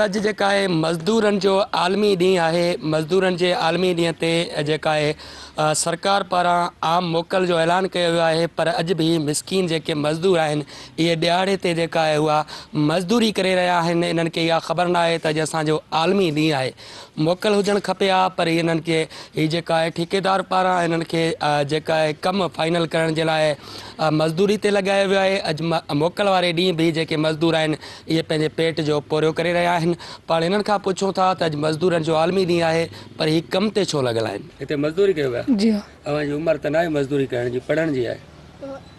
اڄ جيڪا آهي مزدورن جو عالمي ڏينهن آهي، مزدورن جي عالمي ڏينهن تي جيڪا آهي سرڪار پاران عام موڪل جو اعلان ڪيو ويو آهي پر اڄ به مسڪين جيڪي مزدور آهن اهي ڏهاڙي تي جيڪا آهي اها مزدوري ڪري رهيا آهن انهن کي اها خبر ناهي ته اڄ اسان جو عالمي ڏينهن آهي موڪل هجڻ کپي ها پر انهن کي هي جيڪا آهي ٺيڪيدار پاران انهن کي جيڪا آهي ڪم فائنل ڪرڻ جي لاء مزدوري تي لڳايو ويو آهي اڄ موڪل واري ڏينهن به جيڪي مزدور آهن اهي پنهنجي پيٽ جو پورهيو ڪري رهيا آهن. پاڻ انهن کان پڇون ٿا ته اڄ مزدورن جو عالمي ڏينهن آهي پر هي ڪم تي ڇو لڳل آهن؟ هتي مزدوري ڪيو پيا؟ جي ها. اوهان جي عمر ته ناهي مزدوري ڪرڻ جي، پڙهڻ جي آهي.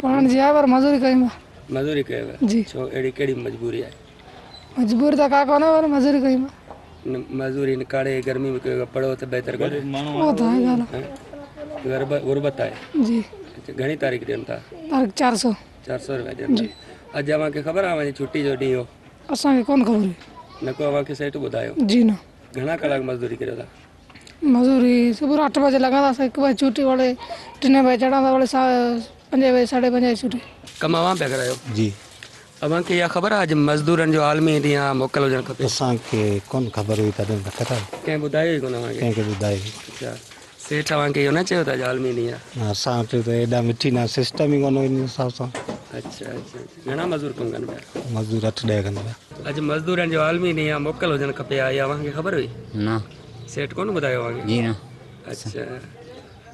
پڙهڻ جي آهي پر مزدوري ڪيون پيا. مزدوري ڪيو پيا؟ جي. ڇو اهڙي ڪهڙي مجبوري آهي؟ مجبوري ته ڪا ڪونهي پر مزدوري ڪيون پيا. نه مزدوري هن ڪاڙهي گرمي ۾ ڪيو پيا، پڙهو ته بهتر ڪونهي؟ اهو ته آهي ڳالهه. غربت آهي؟ جي. اڇا گهڻي تاريخ ڏين ٿا؟ تاريخ 400. 400 روپيا ڏين ٿا. اڄ اوهان کي خبر آهي اوهان جي ڇٽي جو ڏينهن هو؟ اسان کي ڪونه خبر هئي. نه ڪو اوهان کي سيٺ ٻڌايو؟ جي نه. گهڻا ڪلاڪ مزدوري ڪريو ٿا؟ مزدوري صبح جو 8 بجي لڳنداسين، 1 بجي ڇٽي، وري 3 بجي چڙهندا، وري 5 بجي 5:30 بجي ڇٽي. ڪم اوهان پيا ڪرايو؟ جي. اوهان کي اها خبر آهي اڄ مزدورن جو عالمي ڏينهن آهي، موڪل هجڻ کپي؟ اسان کي ڪونه خبر هئي تڏهن ته ڪرايو. ڪنهن ٻڌايو ئي ڪونه اوهان کي؟ ڪنهن کي ٻڌايو ئي. اڇا. سيٺ اوهان کي اهو نه چيو ته اڄ عالمي ڏينهن آهي؟ نه اسان وٽ ته ايڏا مٺي نه سسٽم ئي ڪونه ان حساب سان. اڇا اڇا گهڻا مزدور ڪم ڪن پيا؟ مزدور 8 10 ڪن پيا. اڄ مزدورن جو عالمي ڏينهن آهي موڪل هجڻ کپي ها اها اوهان کي خبر هئي؟ نه. سيٺ ڪونه ٻڌايو اوهان کي؟ جي نه. اڇا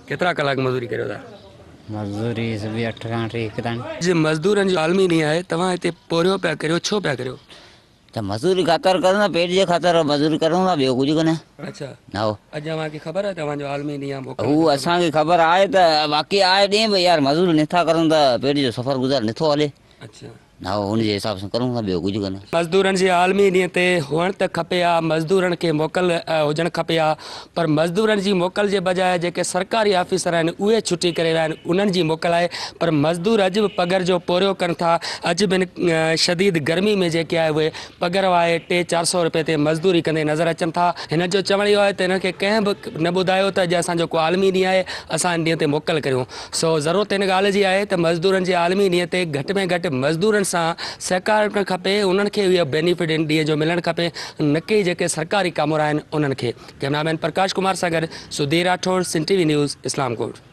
ڪيترا ڪلاڪ مزدوري ڪريو ٿا؟ مزدوري صبح 8 کان وٺي 1 تائين. اڄ مزدورن جو عالمي ڏينهن آهي توهان هتي پورهيو پيا ڪريو ڇو پيا ڪريو؟ ته مزوري خاطر ڪرون ٿا، پيٽ جي خاطر مزوري ڪرون ٿا، ٻيو ڪجهه ڪونه. اڇا هائو. اڄ اوهان کي خبر آهي ته اوهان جو عالمي ڏينهن آهي موڪل هو اسان کي خبر آهي ته واقعي آهي ڏينهن به يار مزوري نٿا ڪرون ته پيٽ جو سفر گذر نٿو هلي. اڇا. هائو ان جي حساب سان ڪرون ٿا ٻيو ڪجهه ڪونه. مزدورن جي عالمي ڏينهن تي هئڻ ته کپي ها مزدورن کي موڪل هجڻ کپي ها پر مزدورن جي موڪل جي بجاء جيڪي سرڪاري آفيسر آهن اهي ڇٽي ڪري ويا آهن انهن جي موڪل آهي پر مزدور اڄ به پگهر جو پورهيو ڪن ٿا اڄ به هن شديد گرمي ۾ جيڪي آهي اهي پگهر وهائي ٽي چار سئو روپئي تي مزدوري ڪندي نظر اچن ٿا هنن جو چوڻ اهو آهي ته هنن کي ڪنهن به نه ٻڌايو ته اڄ اسان جو ڪو عالمي ڏينهن آهي اسان ان ڏينهن تي موڪل ڪريون سو ضرورت ان ڳالهه جي آهي ته مزدورن جي عالمي ڏينهن تي گهٽ ۾ گهٽ مزدورن سان سهڪار ڪرڻ کپي انهن کي اهو بينيفٽ ان ڏينهن جو ملڻ کپي نه ڪي جيڪي سرڪاري ڪامورا آهن انهن کي ڪئميرا مين پرڪاش ڪمار سان گڏ Sudhir Rathore, Sindh T V news, Islamkot.